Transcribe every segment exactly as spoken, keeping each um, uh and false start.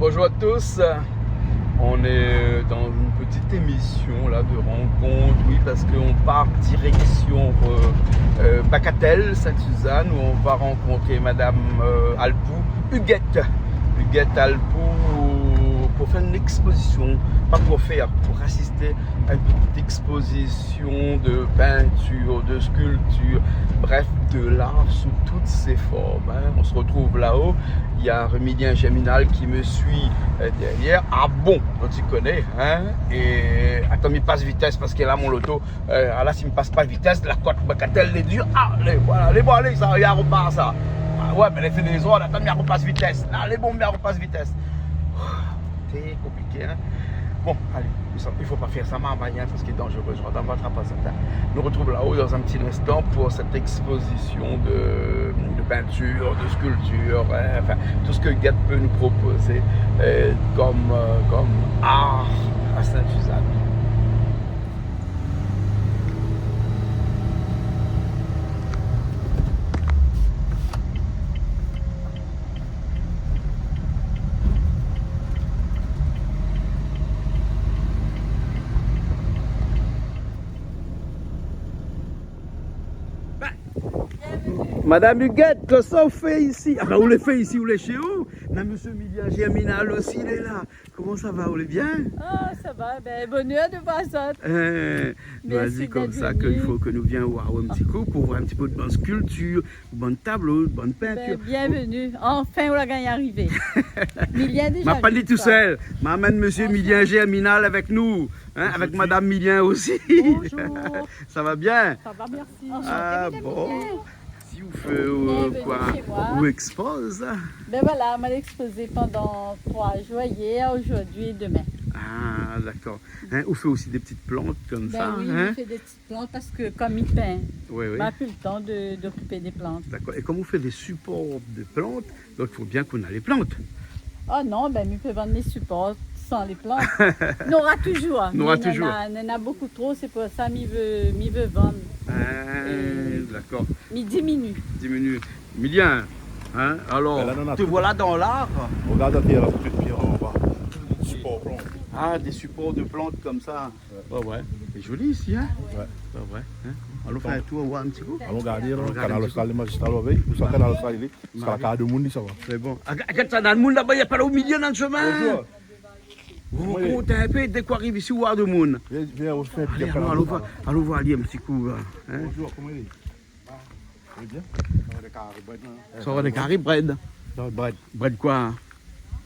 Bonjour à tous. On est dans une petite émission là de rencontre, oui, parce qu'on part direction, euh, euh, Bagatelle, Sainte-Suzanne, où on va rencontrer Madame, euh, Alpou, Huguette, Huguette Alpou, pour faire une exposition, pas pour faire, pour assister à une petite exposition de peinture, de sculpture, bref, de l'art sous toutes ses formes, hein. On se retrouve là-haut. Il y a Emilien Germinal qui me suit, euh, derrière. Ah bon, on s'y connaît, hein. Et attends, mi pas vitès parske la, mon loto, euh, ah la, si mi pas pa vitès, la kot Bagatelle lé dir. Ah, lé, voilà, lé bon, alé, sa, i arpar sa. Ah ouais, mé la fé dézord, attends, mi arpas vitès. La lé bon, mi arpas vitès. C'est compliqué, hein. Bon, allez, il faut pas faire ça, ma, ma, hein, parce que c'est dangereux, je rentre dans votre appartement. Nous retrouvons là-haut dans un petit instant pour cette exposition de, de peinture, de sculpture, hein, enfin, tout ce que Huguette peut nous proposer, euh, comme, euh, comme art à Sainte-Suzanne. Madame Huguette, kosa ou fé isi ? Ah ben, ou lé fé isi, ou lé shé ou. Na Monsieur Emilien Germinal osi, lé la. Koman sa va, ou lé bien ? Ah, sa va, ben, bonèr de voir sa. Euh, nou la di konmsa ke i fo ke nou vien voir in ti kou pou voir in ti pé de bann skulptir, bann tablo, bann pintir. Ben, bienvenue. Anfin, ou la gingn arivé. Milien déza. Ma pa ni tousèl. Ma amenn Monsieur Emilien Germinal avèk nou, hein, avèk Madame Milien osi. Bonjour. Sa va bien ? Sa va, mèrsi. Ah bon. Enchanté, Madame Milien. Si ou fé, euh, koi ? Bienvenue chez moi. Ou ekspoz ? Ben voilà, ma la ekspozé pandan troi zour, yèr, zordi é domin. Ah, dakor. Hein, ou fé osi dé ti plant konmsa, hein ? Ben oui, mi fé dé ti plant parske kom mi pin, ma pi le tan de, d'okipé dé plant. Dakor. É kom ou fé dé sipor de plant, donk i fo bien k'ou na lé plant. Oh non, ben, mi pé vann lé sipor san lé plant. Nora touzour. Nora touzour. Mé néna, néna bokou tro, sé pou sa mi vé, mi vé vann. Ah, dakor. Mi diminu. Diminu. Milien, hein, alor, ben la, nou na tout. Te voilà dans l'art. Regard atèr la, tout pié anba. Sipor plant. Ah, dé sipor de plant konmsa. Ouais, ouais. Lé zoli isi, hein ? Ouais. Ouais, ouais, hein. Alon fé in tour, voir in ti kou. Alon gardé, alon gardé in ti kou. Kanal Austral, lé mazistral, ou la vi ? Ousa Kanal Austral lé ? Sa la kaz de moun, sa va. Sé bon. Ah, gard sa, na moun laba, na pa lo milié dan le shemin. Bonjour. Ou kont in pé, dé k'ou ariv isi, ou voir de moun. Vien, vien, ou fé in ti kanal. Alé, alon, alon voir, alon voir ali in ti kou, la. Hein ? Bonjour, koman i lé ? Lé bien. Sa va, dé kari brèd, non ? Sa va, dé kari brèd. Sa va, brèd. Brèd koi ?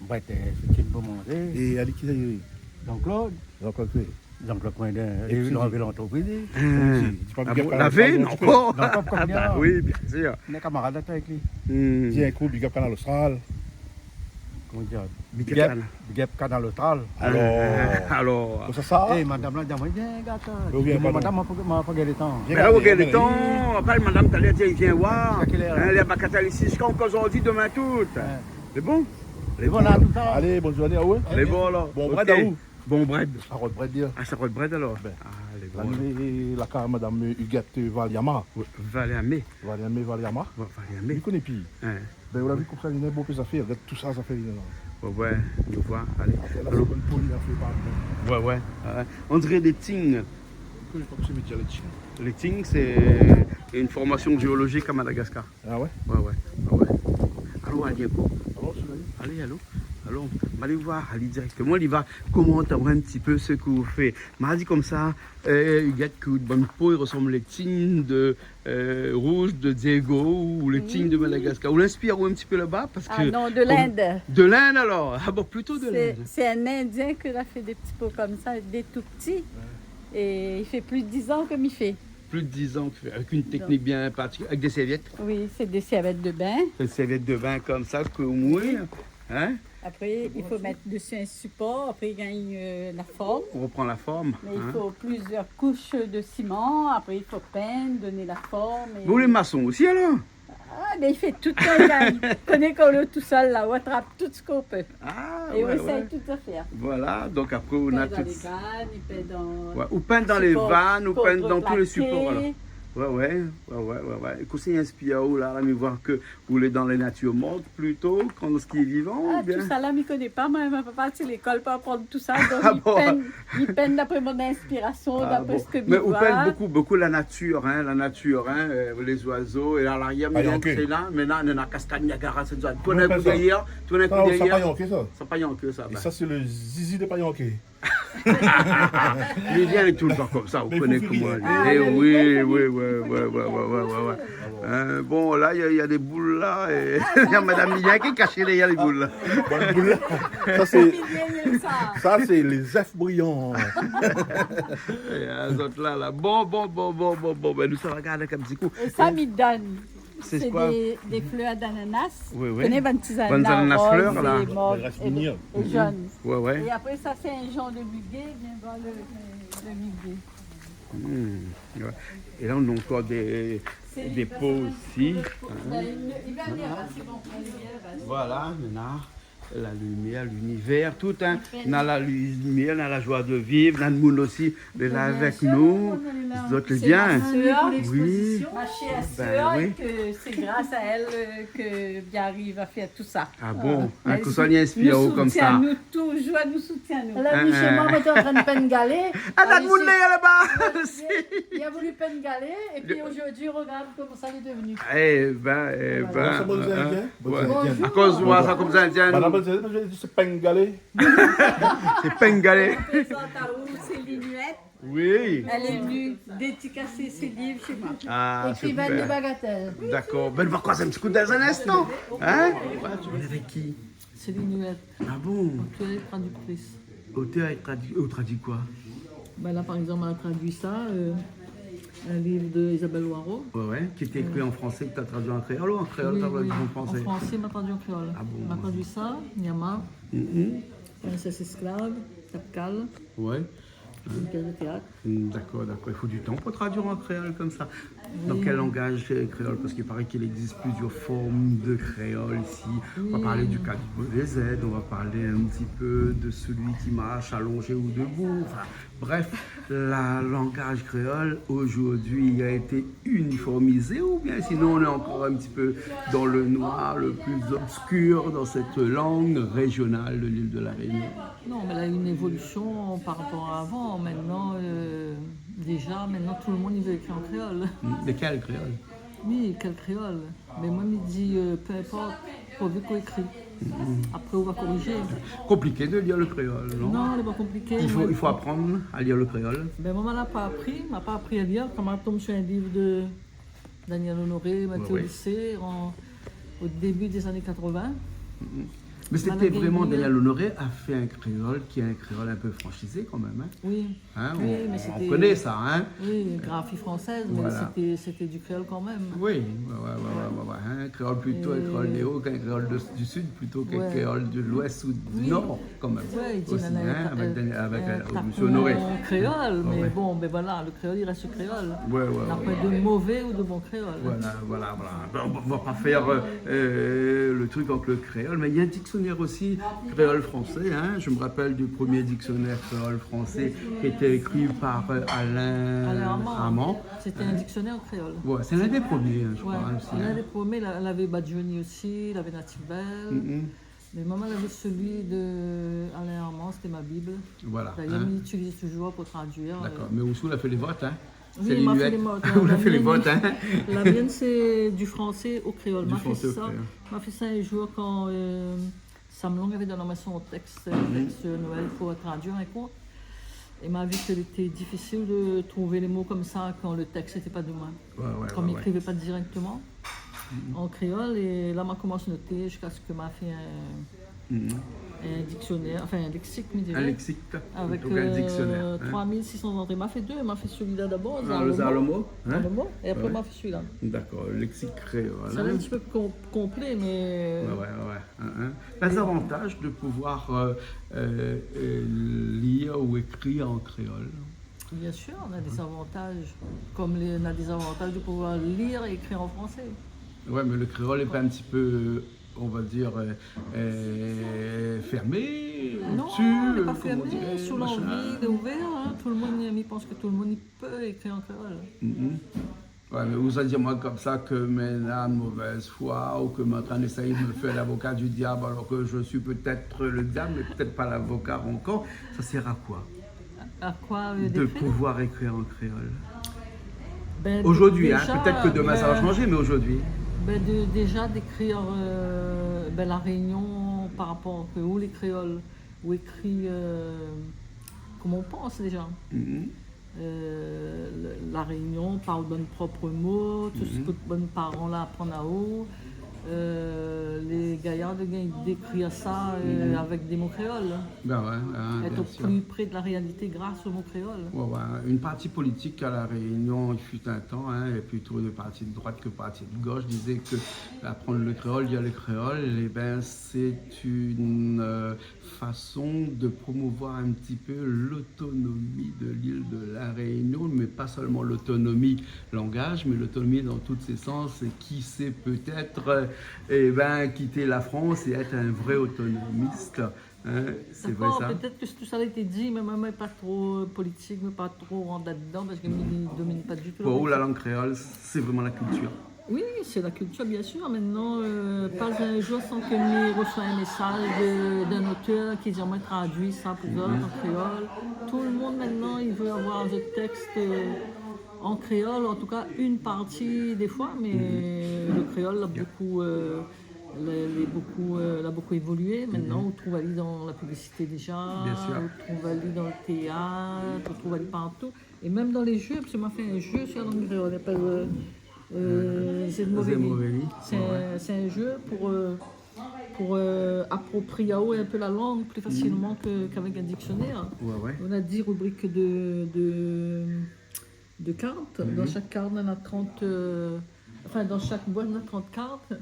Brèd, euh, sé ti pou manzé. É ali, kisa i lé ? Jean-Claude. Jean-Claude, oui. Jean-Claude Coindin, é pi, li la anvi lantrepriz, li. Ah. Osi, di pa... Ah bon, la vin ankor ? Jean-Claude Coindin. Ah ba oui, bien sir. Mé kamarad avèk li. Hmm. Di in kou, big up Kanal Austral. Koman dir ? Big up, big up Kanal Austral. Ah, alor, alor. Kosa sa ? Eh, madam la, di amoin, vien, gard sa. Di amoin, madam, ma pa, ma pa gingn le tan. Mé la, ou gingn le tan. Apré, madam, talèr, di, vien voir. Ziska kèl èr la ? Hein, lé a Bagatelle isi, ziska ankor zordi, domin tout. Ouais. Lé bon ? Lé bon, la, tousa. Alé, bonne journée à vous. Lé bon, alor. Bon brèd à vous. Bon brèd. Sa rod brèd, dir. Ah, sa rod brèd, alor. Ben, ah, lé bon, la, alor. La kaz madam Huguette Valiama. Ouais, Valiamé. Valiamé, Valiama. Ouais, Valiamé. Mi koné pi. Hein. Ben, ou la vi konmsa, li néna bonpé zafèr. Gard tousa, zafèr li néna. Ouais, ouais, nou voi, alé. Apré la, alor, sé bonn poli, la fé pa bon. Ouais, ouais, ouais. On diré dé ting. Koné pa kosa i vé dir lé ting. Lé ting, sé in formasion zéolozik a Madagaskar. Ah ouais ? Ouais, ouais, ah ouais. Alon, alé, alon. Alon, alon. Alé, alon. Alon, ma alé voir ali dirèkteman, li va komant in ti pé sak ou fé. Ma di konmsa, euh, Huguette, ke out bann po i resanm lé ting de euh, rouz de Diego ou lé ting de Madagascar. Ou inspir aou in ti pé laba, parske... Ah non, de l'Inde. De l'Inde, alor. Ah bon, plito de l'Inde. Sé, sé in Indien ke la fé dé ti po konmsa, dé tou pti. Ouais. É i fé plis de diz an ke mi fé. Plis de diz an ke ou fé, avèk in teknik bien partikilièr, avèk dé sèrvièt. Oui, sé dé sèrvièt de bin. Sé dé sèrvièt de bin konmsa ke ou mouy. Oui. Hein ? Apré, i fo mèt dési in sipor, apré, i gingn, euh, la form. Ou repran la form, hein. Mé i fo plizièr koush de siman, apré, i fo pinn, doné la form é... Mé ou lé mason osi, alor ? Ah, mé i fé tout kan i gingn. Koné kan ou lé tousèl la, ou atrap tout sak ou pé. Ah, ouais, ouais. É ou éséy tout zafèr. Voilà, donk apré, ou na tout. Pinn dan lé vann, i pinn dan... Ouais, ou pinn dan lé vann, ou pinn dan tout lé sipor, alor. Sipor pou plaké. Ouais, ouais, ouais, ouais, ouais, ouais. É kosa i inspir aou la, la, mi voi ke ou lé dan la natir mort plito kan sak lé vivan, oubien ? Ah, tout sa la, mi koné pa, moin, ma pa parti lékol pou aprann tout sa, donk mi pinn, mi pinn d'apré mon inspirasion, d'apré sak mi voi. Ah bon. Mé ou pinn bonpé, bonpé la natir, hein, la natir, hein, euh, les oiseaux, é la, la, i a... Pa yanké. Sé la, mé la, néna kaskad Niagara, sé sa. Tourn in kou dèrièr, tourn in kou dèrièr. Sa, sa pa yanké, sa. Sa pa yanké, sa. É sa, sé le zizi dé pa yanké. Li vien toultan konmsa, ou koné koman li lé. Mé i fo viré. Eh oui, oui, oui, oui. Euh, bon, la, i a, i a dé boul la, é i a madam Lilian ki lé kashé dèrièr lé boul la. Bon, boul la. Sa, sé, sa, sé lé zèf briyan. É, euh, zot la, la. Bon, bon, bon, bin, nou sa va gard in ti kou. É sa, mi donn. Sé koi ? Sé dé, dé flèr d'ananas. Oui, oui. Ou koné bann ti ananas flèr, la. Bann ananas roz é mor é, é jone. Ouais, ouais. É apré sa, sé in janr de muguet, vien voir le, le muguet. Hmm, ouais. É la, nou na ankor dé, dé po osi, hein. Sé dé flèr. Voilà, mintnan. La limièr, linivèr, tout, hein. Na la limièr, na la joi de viv, na le moun osi lé la avèk nou. Bien sûr, nou lé la. Zot lé bien ? Sé ma sèr. Oui. Ma shèr sèr, é ke sé gras a èl, euh, ke mi ariv a fèr tout sa. Ah bon ? Hein, kosa i inspir aou konmsa ? Èl i soutien anou, toujour èl i soutien anou. La, mi, shé moin, moin té antrin de pinn galé. Ah, na le moun laba osi. Li la voulu pinn galé, épi zordi, regard koman sa lé devenu. Eh ben, eh ben, hein. Bonjour. Akoz ou voi sa konmsa, Indien. Madam, sé pinn galé. Sé pinn galé. Prézant aou, sé Linuèt. Oui. Èl lé venu dédikasé sé liv shé moin. Ah, super. Écrivaine de bagatelle. D'accord. Bin, nou va kroiz in ti kou dan in instan. Hein ? Ouais, ou lé avèk ki ? Sé Linuèt. Ah bon ? Auteur et traductrice. Auteur et tradu-, ou tradui koi ? Bin la, par égzanp, ma tradui sa, euh, in liv de Isabelle Waro. Ouais, ouais, ki lété ékri an fransé, ke ou la tradui an kréol ou an kréol, ou la tradui an fransé ? Oui, oui, oui. An fransé, ma tradui an kréol. Ah bon ? Ma tradui sa, Nyama, Princesse esclave, Tapkal. Ouais. Une pièce de théâtre. Hmm, d'accord, d'accord. Il faut du temps pour traduire en créole comme ça. Oui. Dans quel langage, euh, créole ? Parce qu'il paraît qu'il existe plusieurs formes de créole ici. Oui. On va parler du quatre de Z, on va parler un petit peu de celui qui marche allongé ou debout. Enfin, bref, le langage créole aujourd'hui a été uniformisé, ou bien sinon on est encore un petit peu dans le noir, le plus obscur dans cette langue régionale de l'île de la Réunion ? Non, mé la, une évolution par rapport à avant. Maintenant, euh, déjà, maintenant, tout le monde, il veut écrire en créole. Mm, mé kèl kréol ? Oui, kèl kréol ? Mé moin, mi di, euh, peu importe, pourvu k'ou ékri. Mm. Apré, ou va korijé. Compliqué de lire le créole, non ? Non, lé pa konpliké, mé... Il faut, il faut apprendre à lire le créole. Bin, moin, ma la pa apri, ma pa apri a lir. Kan ma tonm sur in liv de Daniel Honoré, moin té o lisé, an, o début des années quatre-vingts. Mm, mm. Mé sété vréman, Daniel Honoré la fé in kréol ki lé in kréol in pé fransizé kan mèm, hein. Oui. Hein, oui, on, mé on connaît ça, hein. Oui, graphie française, mé sété, sété du créole kan mèm. Oui, ouais, ouais, hein, kréol plito, in kréol néo, in kréol de, du sud plito k'in kréol de l'ouest ou du nord. Kan mèm. Ouais, i di osi, avèk, euh, avèk, euh, Monsieur Honoré. Kréol, mé bon, bin voilà, le kréol, i rès kréol. Ouais, ouais, ouais. Na poin de mové ou de bon kréol. Voilà, voilà, voilà. Ben, on va, on va pas faire, euh, euh, le truc avec le créole, mais il y a un dictionnaire aussi, créole-français, hein. Je me rappelle du premier dictionnaire créole-français qui était écrit par, euh, Alain Armand. Alain Armand. C'était un dictionnaire en créole. Ouais, c'est l'un des premiers, hein, je crois, hein, aussi, hein. L'un des premiers, la, lavé Badjoni osi, lavé Natif Bell. Mm, mm. Mé moin, ma lavé seli de Alain Armand, sété ma bib. Voilà, hein. D'ailleurs, mi itiliz toujour pou traduir, euh. D'accord. Mé ou osi, ou la fé lé vot, hein. Oui, ma fé lé vot, hein. Ou la fé lé vot, hein. La mienne, c'est du français au créole. Du français au créole. Ma fé sa, ma fé sa in jour kan, euh, Sam Long lavé donn amoin son tèks, euh, tèks, euh, Noël pou traduir in kont. É ma vi ke lété difisil de trouv lé mo konmsa kan le tèks lété pa de moin. Ouais, ouais, ouais. Kan mi ékriv pa dirèkteman an kréol, é la, ma komans noté ziska sak ma fé in, in diksionèr, anfin, in léksik, mi diré. In léksik, plito k'in diksionèr, hein. Avèk, euh, trois mille six cents zantré. Ma fé dé, ma fé seli-la dabor, Zarlomo. Ah, le Zarlomo, hein. Zarlomo, é apré, ma fé seli-la. D'accord, léksik kréol, hein. Sé in ti pé kon-, konplé, mé... Ouais, ouais, ouais, ouais. Hein, hein. Les avantages de pouvoir, euh, euh, euh, lire ou écrire en créole. Bien sûr, on a des avantages, comme les, on a des avantages de pouvoir lire et écrire en français. Ouais, mais le créole est pas un petit peu, on va dire, euh, euh, fermé, obtus, euh, comment on dirait, machin. Non, il est pas fermé, sur l'envie, il est ouvert, hein. Tout le monde, mi pans ke tout le monde i pé ékrir an kréol. Mhm. Ouais, mé ou sa di amoin konmsa ke mi néna de movèz foi ou ke mi lé antrin d'éséy de fé lavoka di diab, alor ke mi lé pétèt le diab, mé pétèt pa lavoka ankor. Sa i sèrv a koi ? A koi, euh, de pouvoir ékrir an kréol ? Zordi, in, pétèt ke domin sa va shanzé, mé zordi. Bin, dé-, déza d'ékrir, euh, bin, La Rényon par rapor ke ou lé kréol, ou ékri, euh, koman ou pans déza. Euh, le, La Rényon, par bann prop mo, tout sak bann paran la aprann aou. Euh, lé gayar i gingn dékrir sa, euh, avèk dé mo kréol. Bin ouais, bin, bien sir. Èt o pli pré de la réalité gras o mo kréol. Ouais, ouais. Une partie politique à La Réunion, il fut un temps, hein, et plutôt de parti de droite que parti de gauche, disait que apprendre le créole, lire le créole, eh ben, c'est une, euh, façon de promouvoir un petit peu l'autonomie de l'île de La Réunion, mais pas seulement l'autonomie langage, mais l'autonomie dans tous ses sens, et qui sait peut-être, euh, eh ben, quitter la France et être un vrai autonomiste, hein, c'est vrai ça ? D'accord, peut-être que tout ça a été dit, mais moi, moi, pas trop politique, mais pas trop rentrer dedans, parce que je ne domine pas du tout la politique. Pour vous, la langue créole, c'est vraiment la culture ? Oui, c'est la culture, bien sûr. Maintenant, euh, pas un jour sans que mi reçois un message de, d'un auteur qui dit, moi, traduis ça pour toi, en créole. Tout le monde, maintenant, il veut avoir ce texte, euh, en créole, en tout cas, une partie des fois, mais le créole, là, beaucoup, euh, lé, lé beaucoup, euh, la beaucoup évolué. Maintenant, ou trouv ali dan la publicité déza, ou trouv ali dan le téat, ou trouv ali partou. É mèm dan lé jeu, parske moin la fé in jeu sur la lang kréol, i apèl, euh, euh, Zé de Movéli. Zé de Movéli. Sé in, sé in jeu pou, euh, pou, euh, aproprié in pé la lang pli fasilman ke, k'avèk in diksionèr. Ouais, ouais. Nou na dis ribrik de, de, de kart. Dan shak kart, nou na trant, euh, anfin, dan shak boit, nou na trant kart.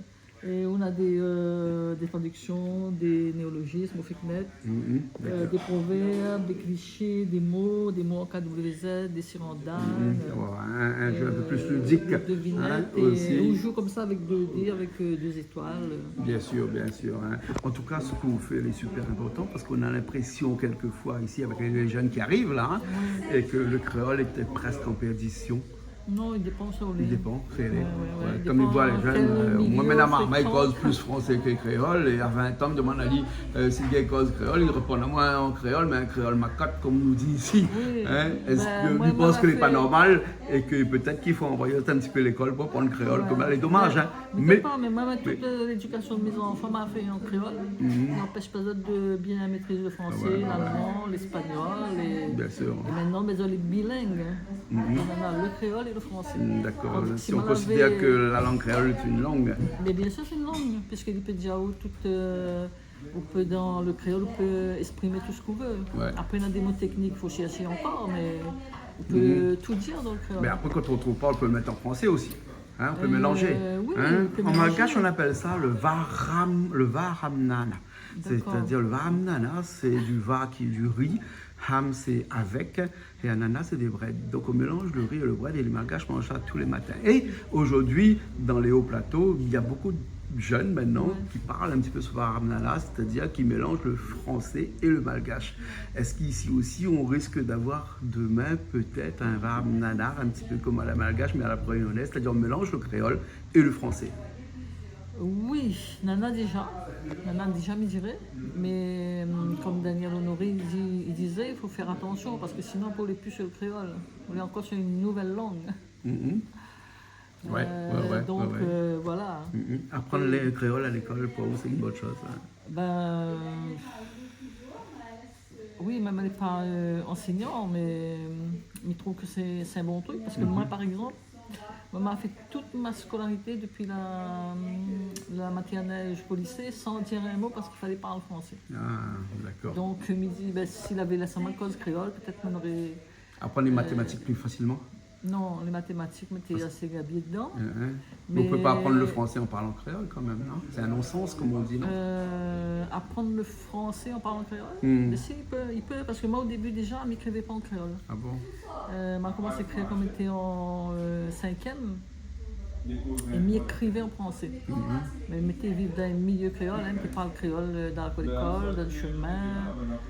É nou na dé, euh, dé tradiksion, dé néolojism, ou fé konèt, euh, dé provèrb, dé klishé, dé mo, dé mo an K W Z, dé sirandal, euh, in, in jeu in pé pli ludik, in, osi. É nou zoué konmsa avèk dé dé, avèk, euh, dé zétoil, euh. Bien sir, bien sir, in. An tou ka, sak ou fé lé super inportan, parske nou na linprésion, kèlkefoi, isi, avèk lé jenn ki ariv la, in, é ke le kréol lété prèsk an pèrdision. Non, i dépan sa ou lé. I dépan, sé vré. Ouais, ouais, ouais, i dépan kèl milié ou frékant. Moin, mintnan, ma, ma i koz pli fransé ke kréol, é a vin tan, mi domann ali, euh, si li koz kréol, li réponn amoin an kréol, mé in kréol makak, konm nou di isi. Oui, bin, moin, moin la fé. Èske ou pans ke lé pa normal é ke pétèt i fo anvoy in ti pé lékol pou aprann kréol, konm lé domaz, in. Ouais. Mé, mé, mé tout, euh, lédikasion de mé zanfan, ma fé an kréol. N'anpèsh pa zot de bien métriz le fransé, lalman, léspagnol, é, é mintnan, bin, zot lé biling, in. Nana le kréol é le fransé. Dakor. Donk, si ou konsidèr ke la lang kréol lé in lang. Mé bien sir, sé in lang, piske li pé dir aou tout, euh, ou pé, dan le kréol, ou pé ésprim tout sak ou vé. Ouais. Apré, nana dé mo téknik, fo shèrsh ankor, mé ou pé tout dir dan le kréol. Mé apré, kan ou trouv pa, ou pé mèt an fransé osi. In, ou pé mélanzé. Euh, oui, ou pé mélanzé. An malgash, nou apèl sa le varam-, le varamnana. Dakor. Sétadir, le varamnana, sé du var ki lé du ri, ham, sé avèk, é anana, sé dé brèd. Donk, ou mélanz le ri é le brèd, é lé malgash i manz sa tou lé matin. É zordi, dan lé o plato, na bonpé de jenn mintnan ki parl in ti pé se varamnana, sétadir ki mélanz le fransé é le malgash. Èske isi osi, ou risk d'avoir domin pétèt in varamnana, in ti pé konm a la malgash, mé a la rényonèz, sétadir ou mélanz le kréol é le fransé ? Oui, nana déza. Nana déza, mi diré. Mé, euh, konm Daniel Honoré i di, i dizé, i fo fé atansion, parske sinon, ou lé pli su le kréol. Ou lé ankor su in nouvèl lang. Ouais, ouais, ouais. Donk, euh, voilà. Aprann le kréol a lékol, pou ou, sé in bone shoz, in ? Bin, oui, mèm lé pa, euh, anségnan, mé, euh, mi trouv ke sé, sé in bon trik, parske moin, par égzanp, moin, ma fé tout ma skolarité dopi la, la matèrnèl ziska lisé san dir in mo parske i falé parl fransé. Ah, dakor. Donk, mi di, bin, si lavé lès amoin koz kréol, pétèt moin noré... Aprann lé, euh, matématik pli fasilman ? Non, lé matématik, mi té asé gabié dedan. Mé ou pé pa aprann le fransé an parlan kréol kanmèm, non ? Sé in non-sans, konm i di, non ? Euh, aprann le fransé an parlan kréol ? Mé si, i pé, i pé, parske moin, o débi, déza, mi ékrivé pa an kréol. Ah bon ? Euh, ma komans ékrir kan mi té an, euh, sinkièm, é mi ékrivé an fransé. Mé mi té viv dan in milié kréol, in, mi té parl kréol, euh, dan la kour lékol, dan le shemin,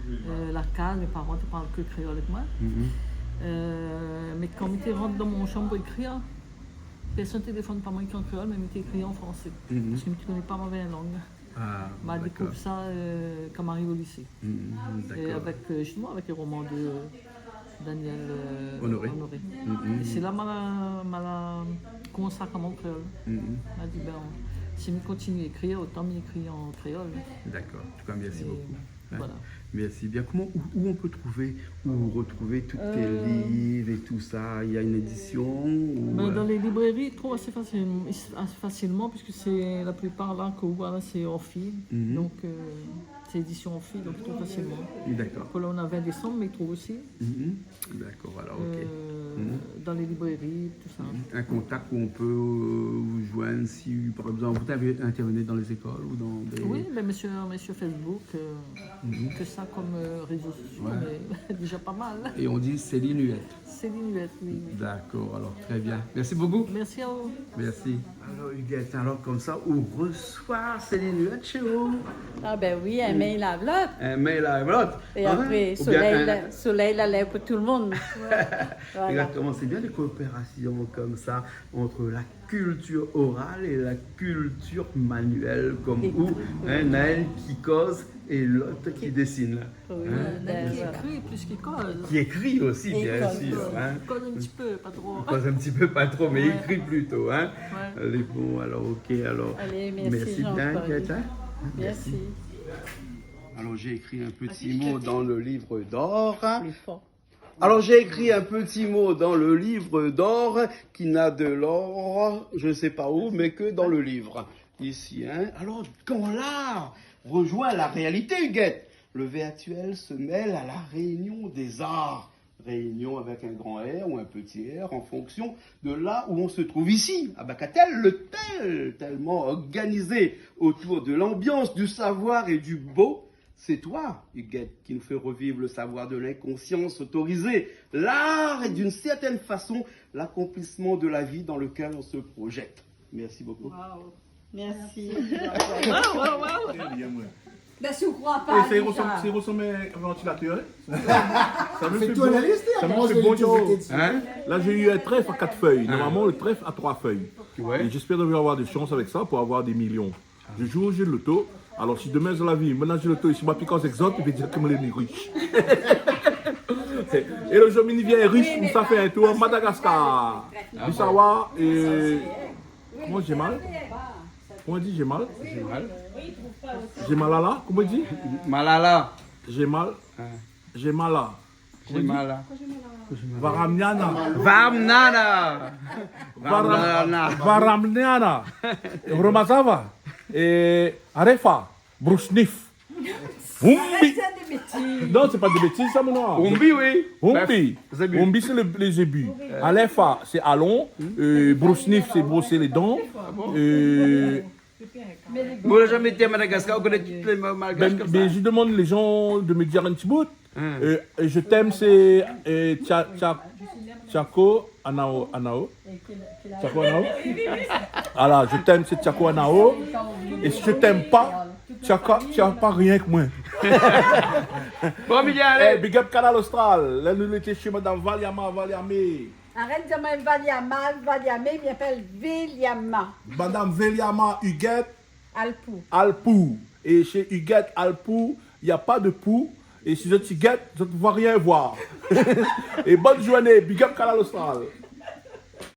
euh, la kaz, mé paran té parl ke kréol avèk moin. Euh, mé kan mi té rant dan mon shanm pou ékrir, Pèrsone té téléfone pa moin an kréol, mé mi té ékri an fransé. Mhm. Parske mi té koné pa mon lang. Ah, dakor. Ma dékouv sa, euh, kan ma ariv o lisé. Mhm, dakor. É avèk, euh, zisteman avèk le roman de Daniel, euh, Honoré. Honoré. Mhm. É sé la ma la, ma la komans a ékri an kréol. Mhm. Ma di, bin, si mi kontinié ékri, otan mi ékri an kréol. Dakor. An tou ka, mèrsi bokou. Voilà. Mèrsi bien. Koman, où, où on peut trouver, où retrouver tous tes livres et tout ça ? Il y a une édition ou, euh, dan lé libréri, i trouv asé fasil, asé fasilman, puiske sé la plipar la ke ou voi la, sé Orfi. Mhm. Donk, euh, sé édision Orfi, donk i trouv fasilman. Dakor. Pou la, nou na Vin désanm, mé i trouv osi. Mhm. Dakor, alor, ok. Euh, dan lé libréri, tousa. Mhm. Un contact où on peut, euh, vous joindre si, par exemple, vous avez intervenu dans les écoles ou dans des... Oui, bin, mi lé su, mi lé su Facebook, euh, ke sa kom, euh, rézo sosio, mé déza pa mal. Et on dit Céline Huet. Céline Huet, oui, oui. Dakor, alor, trè bien. Mèrsi bokou. Mèrsi a ou. Mèrsi. Alor, Huguette, alor, konmsa, ou resoi Céline Huet shé ou ? Ah bin oui, in mé i lav lot. In mé i lav lot. É apré, oubien solèy la, solèy la lèv pou tout le monde. Voilà. Exactement, c'est bien les coopérations comme ça entre la culture orale et la culture manuelle, comme ou, hein, Naël qui cause et l'autre qui dessine. Oui, bin voilà. Néna ki ékri plis ki koz. Qui écrit aussi, bien sûr, hein. Koz in ti pé, pa tro. Koz in ti pé, pa tro, mé ékri plito, hein. Ouais. Alé, bon, alor, ok, alor. Alé, mèrsi bien, Jean-Paul. Kate, hein. Mèrsi. Alors, j'ai écrit un petit mot dans le livre d'or. Plus fort. Alors, j'ai écrit un petit mot dans le livre d'or qui n'a de l'or, je ne sais pas où, mais que dans le livre, ici, hein. Alors, quand l'art rejoint la réalité, Huguette, le virtuel se mêle à la réunion des arts. Réunion avec un grand R ou un petit R en fonction de là où on se trouve. Ici, à Bagatelle, le tel, tellement organisé autour de l'ambiance, du savoir et du beau, c'est toi, Huguette, qui nous fait revivre le savoir de l'inconscience autorisée. L'art est d'une certaine façon l'accomplissement de la vie dans lequel on se projette. Merci beaucoup. Waouh. Merci. Waouh, waouh, waouh. Très bien, ouais. Ben, si ou kroi pa, i fé rosanm, i rosanm in vantilatèr, hein. Ça me fait tout bon, analyse, ça me fait bon, hein. Là, j'ai eu un trèfle à quatre feuilles. Normalement, le trèfle a trois feuilles. Ouais. Et j'espère que je vais avoir de chance avec ça pour avoir des millions. Je joue au jeu de loto. Alors, si demain, dans la vie, maintenant, j'ai loto, si ma pique en exemple, il veut dire que je suis riche. Et le jour où je deviens riche, ça fait un tour Madagascar. Vous savez, et comment j'ai mal ? Comment on dit j'ai mal ? J'ai mal. J'ai mal à la ? Comment on dit ? Malala. J'ai mal. Hein. J'ai mal à la. J'ai mal à la. Varamniana. Varamniana. Varam-, Varamniana. Varamniana. Romazava. Et Arefa. Brusnif. Oumbi. Arrête, c'est des bêtises. Non, c'est pas des bêtises, ça, mon noir. Oumbi, oui. Oumbi. Bref, zébu. Oumbi, c'est le, les zébus. Arefa, c'est alon. Hmm. Euh, brusnif, c'est brosser les dents. Ah bon ? Euh, Bon, la zamé été à Madagascar, ou koné tout lé mo malgash konmsa. Ben, ben, je demande les gens de me dire un petit bout. Hein. Euh, je t'aime, c'est, euh, tcha-, tcha-, tchako anao, anao. Tchako anao. Voilà, je t'aime, c'est tchako anao. Et si je t'aime pas, tchaka, tcha pa rien ke moin. Bon, Miguel, allez. Eh, big up Kanal Austral. La nou lété shé madam Valiama, Valiamé. Arèt di amoin Valiama, Valiamé, mi apèl Veliama. Madam Veliama Huguette Alpou. Alpou. É shé Huguette Alpou, y a pas de pou. É si zot i gèt, zot va rien voir. É bonne journée, big up Kanal Austral.